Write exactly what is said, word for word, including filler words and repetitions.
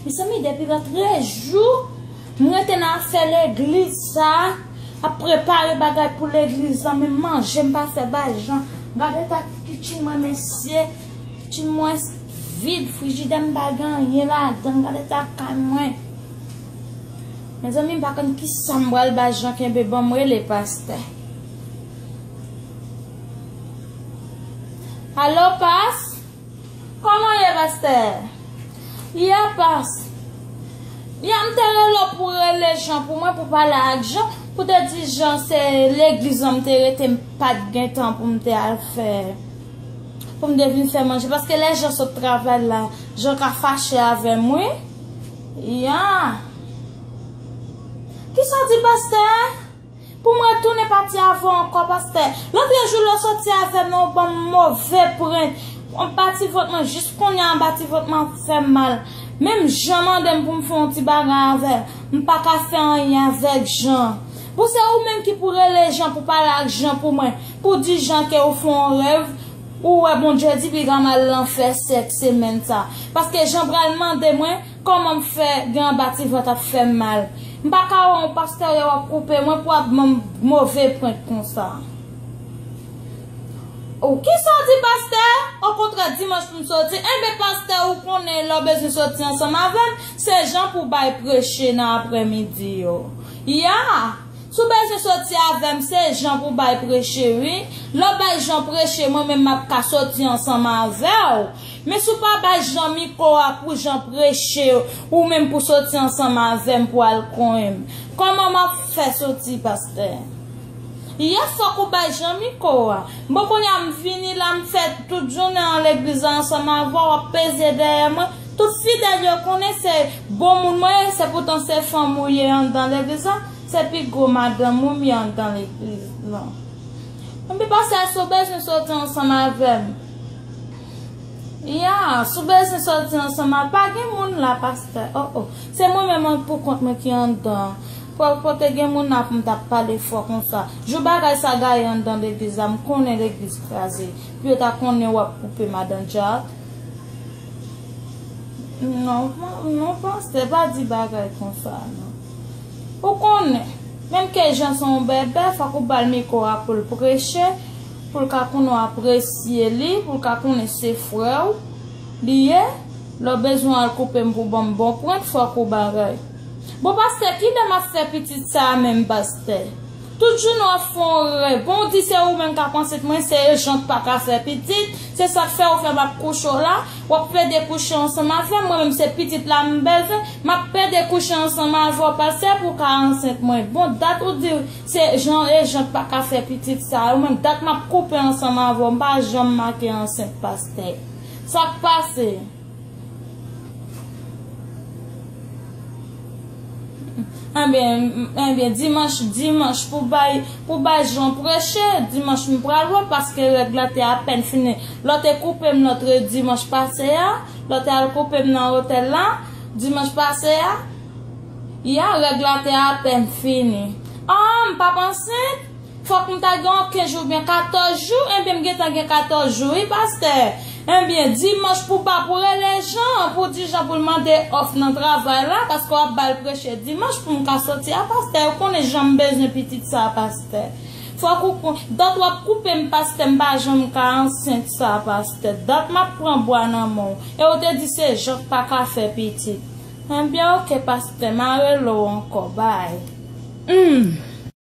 Mezanmi, depi lòt jou, m rete nan afè legliz sa, ap prepare bagay pou legliz lan, men manje m pa fè bay Jan. Gade ta kitchen mwen, mesye. Kitchen mwen vid, frijidè m pa gen anyen ladan. Gade ta kay mwen. Mezanmi, m pa konn kisa m pral bay Jan, kenbe ban m rele pastè. Alo, pas? Kòman ye, pastè? Ya, pas. Ya, m te rele w pou rele Jan pou mwen, pou pale ak Jan, pou te di Jan se legliz lan m te rete, m pa t gen tan pou m te al fè, pou m te vin fè manje. Paske lè Jan sot travay la, Jan ka fache avè m, wi. Ya. Kisa w di, pastè? Pou mwen tounen pati avè w ankò, pastè. Lòt jou lè w soti avè m nan, ou ban m move prank. Anba ti vant mwen, jis kounye a, anba ti vant mwen ap fè m mal. Menm Jan mande m pou m fè yon ti bagay avè l. M pa ka fè anyen avèk Jan. Bon, se ou menm ki pou rele Jan pou pale ak Jan pou mwen. Pou di Jan ke ou fè yon rèv, ou wè Bondye di piga m al lanfè sèt semèn sa. Paske Jan pral mande mwen, kòman m fè gen anba ti vant ap fè m mal? M pa ka wè yon pastè w ap koupe mwen pou ap ban m move prank konsa. Ou kisa w di, pastè? Okontrè, dimanch pou m soti. Enben, pastè, ou konnen lè w bezwen soti ansanm avè m, se Jan pou bay preche nan aprèmidi yo. Ya! Si w bezwen soti avè m, se Jan pou bay preche, wi. Lè w bay Jan preche, mwen menm m ap ka soti ansanm avè w. Men si w pa bay Jan mikwo a pou Jan preche, ou menm pou soti ansanm avè m pou al konyen m, kòman m ap fè soti, pastè? Yè, fòk ou bay Jan mikwo a. Bon, kounye a m vini la, m fè tout jounen an legliz la ansanm avè w, w ap peze dèyè mwen. Tout fidèl yo konnen se bon moun mwen ye, se poutan se fanm ou ye anndan legliz la, se pi gwo madanm ou m ye anndan legliz lan. Enben, pastè, si w bezwen soti ansanm avè m. Ya, si w bezwen soti ansanm avè m, pa gen moun la, pastè. Oh, oh. Se mwen menm pou kont mwen ki anndan. Fò, fò te gen moun la pou m t ap pale fò konsa. Jou bagay sa gaye anndan legliz la, m konnen legliz kraze. Pou yo ta konnen w ap koupe madan Jack. Non, pa- non, pastè, pa di bagay konsa, non. Ou konnen, menm ke Jan se yon bèbè, fòk ou ba l mikwo a pou l preche, pou l ka konnen w apresye li, pou l ka konnen se frè w li ye. Lè w bezwen al koupe m pou ban m bon prank, fòk ou bagay. Bon, pastè, kilè m ap fè pitit sa a menm, pastè? Tout jounen w ap fè yon rèv. Bon, w di se ou menm k ap ansent mwen, se Jan k pa ka fè pitit. Se sa k fè ou fè m ap kouche w la. W ap plede kouche ansanm avè m. Mwen menm, se pitit la m bezwen. M ap plede kouche ansanm avè w, pastè, pou w ka ansent mwen. Bon, dat ou di se Jan e Jan k pa ka fè pitit sa a. Ou menm, dat m ap koupe ansanm avè w. M pa janm make ansent, pastè. Sa k pase? Enben, enben, dimanch, dimanch pou bay, pou bay Jan preche, dimanch m pral wè, paske règ la te apèn fini. Lè w te koupe m lòt dimanch pase a, lè w te al koupe m nan otèl la, dimanch pase a, ya, règ la te apèn fini. Ah, m p ap ansent? Fòk m ta gen yon kenz jou oubyen katòz jou, enben m gentan gen katòz jou, wi, pastè. Enben, dimanch pou ba pou rele Jan, pou di Jan pou l mande òf nan travay la, paske w ap ba l preche dimanch pou m ka soti a, pastè. Ou konnen jan m bezwen pitit sa, pastè. Fòk ou kon-, dat w ap koupe m, pastè, m pa janm ka ansent sa, pastè. Dat m ap pran bwa nan men w. E ou te di se Jan k pa ka fè pitit. Enben, oke, pastè, m a rele w ankò, bay. Hmm.